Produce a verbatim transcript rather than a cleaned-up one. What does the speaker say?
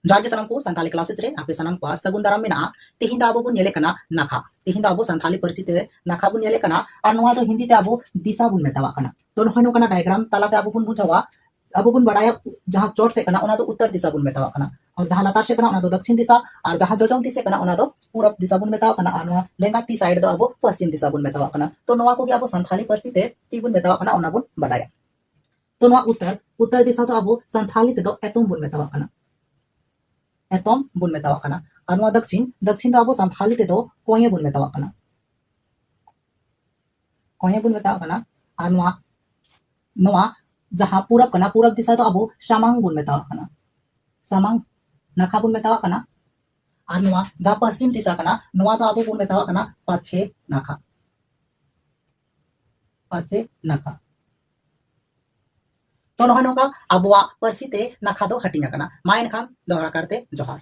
ᱡᱚᱦᱟᱨ ᱜᱮ ᱥᱟᱱᱟᱢ ᱠᱚ, ᱥᱟᱱᱛᱟᱞᱤ ᱠᱞᱟᱥᱮᱥ ᱨᱮ ᱟᱯᱮ ᱥᱟᱱᱟᱢ ᱠᱚᱣᱟᱜ ᱥᱟᱹᱜᱩᱱ ᱫᱟᱨᱟᱢ ᱢᱮᱱᱟᱜᱼᱟ᱾ ᱛᱮᱦᱮᱧ ᱫᱚ ᱟᱵᱚ ᱵᱚᱱ ᱧᱮᱞᱮᱫ ᱠᱟᱱᱟ ᱱᱟᱠᱷᱟ᱾ ᱛᱮᱦᱮᱧ ᱫᱚ ᱟᱵᱚ ᱥᱟᱱᱛᱟᱞᱤ ᱯᱟᱹᱨᱥᱤ ᱛᱮ ᱱᱟᱠᱷᱟ ᱵᱚᱱ ᱧᱮᱞᱮᱫ ᱠᱟᱱᱟ, ᱟᱨ ᱱᱚᱣᱟ ᱫᱚ ᱦᱤᱱᱫᱤ ᱛᱮ ᱟᱵᱚ ᱫᱤᱥᱟ ᱵᱚᱱ ᱢᱮᱛᱟᱣᱟᱜ ᱠᱟᱱᱟ᱾ ᱛᱚ ᱱᱚᱜᱼᱚᱭ ᱱᱚᱝᱠᱟᱱᱟᱜ ᱰᱟᱭᱜᱨᱟᱢ ᱛᱟᱞᱟᱛᱮ ᱟᱵᱚ ᱵᱚᱱ ᱵᱩᱡᱷᱟᱹᱣᱟ, ᱟᱵᱚ ᱵᱚᱱ ᱵᱟᱲᱟᱭᱟ ᱡᱟᱦᱟᱸ ᱪᱚᱴ ᱥᱮᱫ ᱠᱟᱱᱟ ᱚᱱᱟ ᱫᱚ ᱩᱛᱛᱚᱨ ᱫᱤᱥᱟ ᱵᱚᱱ ᱢᱮᱛᱟᱣᱟᱜ ᱠᱟᱱᱟ, ᱟᱨ ᱡᱟᱦᱟᱸ ᱞᱟᱛᱟᱨ ᱥᱮᱫ ᱠᱟᱱᱟ ᱚᱱᱟ ᱫᱚ ᱫᱚᱠᱠᱷᱤᱱ ᱫᱤᱥᱟ, ᱟᱨ ᱡᱟᱦᱟᱸ ᱡᱚᱡᱚᱢ ᱛᱤ ᱥᱮᱫ ᱠᱟᱱᱟ ᱚᱱᱟ ᱫᱚ ᱯᱩᱨᱚᱵ ᱫᱤᱥᱟ ᱵᱚᱱ ᱢᱮᱛᱟᱣᱟᱜ ᱠᱟᱱᱟ, ᱟᱨ ᱱᱚᱣᱟ ᱞᱮᱸᱜᱟ ᱛᱤ ᱥᱟᱭᱤᱰ ᱫᱚ ᱟᱵᱚ ᱯᱚᱥᱪᱤᱢ ᱫᱤᱥᱟ ᱵᱚᱱ ᱢᱮᱛᱟᱣᱟᱜ ᱠᱟᱱᱟ᱾ ᱛᱚ ᱱᱚᱣᱟ ᱠᱚᱜᱮ ᱟᱵᱚ ᱥᱟᱱᱛᱷᱟᱞᱤ ᱯᱟᱹᱨᱥᱤ ᱛᱮ ᱪᱮᱫ ᱵᱚᱱ ᱢᱮᱛᱟᱣᱟᱜ ᱠᱟᱱᱟ ᱚᱱᱟ ᱵᱚᱱ ᱵᱟᱰᱟᱭᱟ᱾ ᱛᱚ ᱱᱚᱣᱟ ᱩᱛᱛᱚᱨ, ᱩᱛᱛᱚᱨ ᱫᱤᱥᱟ ᱫᱚ ᱟᱵᱚ ᱥᱟᱱᱛᱷᱟᱞᱤ ᱛᱮᱫᱚ ᱮᱛᱚᱢ ᱵᱚᱱ ᱢᱮᱛᱟᱣᱟᱜ ᱠᱟᱱᱟ, ᱮᱛᱚᱢ ᱵᱚᱱ ᱢᱮᱛᱟᱣᱟᱜ ᱠᱟᱱᱟ᱾ ᱟᱨ ᱱᱚᱣᱟ ᱫᱚᱠᱠᱷᱤᱱ, ᱫᱚᱠᱠᱷᱤᱱ ᱫᱚ ᱟᱵᱚ ᱥᱟᱱᱛᱷᱟᱞᱤ ᱛᱮᱫᱚ ᱠᱚᱸᱭᱮ ᱵᱚᱱ ᱢᱮᱛᱟᱣᱟᱜ ᱠᱟᱱᱟ, ᱠᱚᱸᱭᱮ ᱵᱚᱱ ᱢᱮᱛᱟᱣᱟᱜ ᱠᱟᱱᱟ᱾ ᱟᱨ ᱱᱚᱣᱟ, ᱱᱚᱣᱟ ᱡᱟᱦᱟᱸ ᱯᱩᱨᱚᱵ ᱠᱟᱱᱟ, ᱯᱩᱨᱚᱵ ᱫᱤᱥᱟ ᱫᱚ ᱟᱵᱚ ᱥᱟᱢᱟᱝ ᱵᱚᱱ ᱢᱮᱛᱟᱣᱟᱜ ᱠᱟᱱᱟ, ᱥᱟᱢᱟᱝ ᱱᱟᱠᱷᱟ ᱵᱚᱱ ᱢᱮᱛᱟᱣᱟᱜ ᱠᱟᱱᱟ᱾ ᱟᱨ ᱱᱚᱣᱟ ᱡᱟᱦᱟᱸ ᱯᱚᱥᱪᱤᱢ ᱫᱤᱥᱟ ᱠᱟᱱᱟ, ᱱᱚᱣᱟ ᱫᱚ ᱟᱵᱚ ᱵᱚᱱ ᱢᱮᱛᱟᱣᱟᱜ ᱠᱟᱱᱟ ᱯᱟᱪᱷᱮ ᱱᱟᱠᱷᱟ, ᱯᱟᱪᱷᱮ ᱱᱟᱠᱷᱟ᱾ ᱛᱚ ᱱᱚᱜᱼᱚᱭ ᱱᱚᱝᱠᱟ ᱟᱵᱚᱣᱟᱜ ᱯᱟᱹᱨᱥᱤ ᱛᱮ ᱱᱟᱠᱷᱟ ᱫᱚ ᱦᱟᱹᱴᱤᱧ ᱟᱠᱟᱱᱟ᱾ ᱢᱟ ᱮᱱᱠᱷᱟᱱ ᱫᱚᱦᱲᱟ ᱠᱟᱨᱛᱮ ᱡᱚᱦᱟᱨ᱾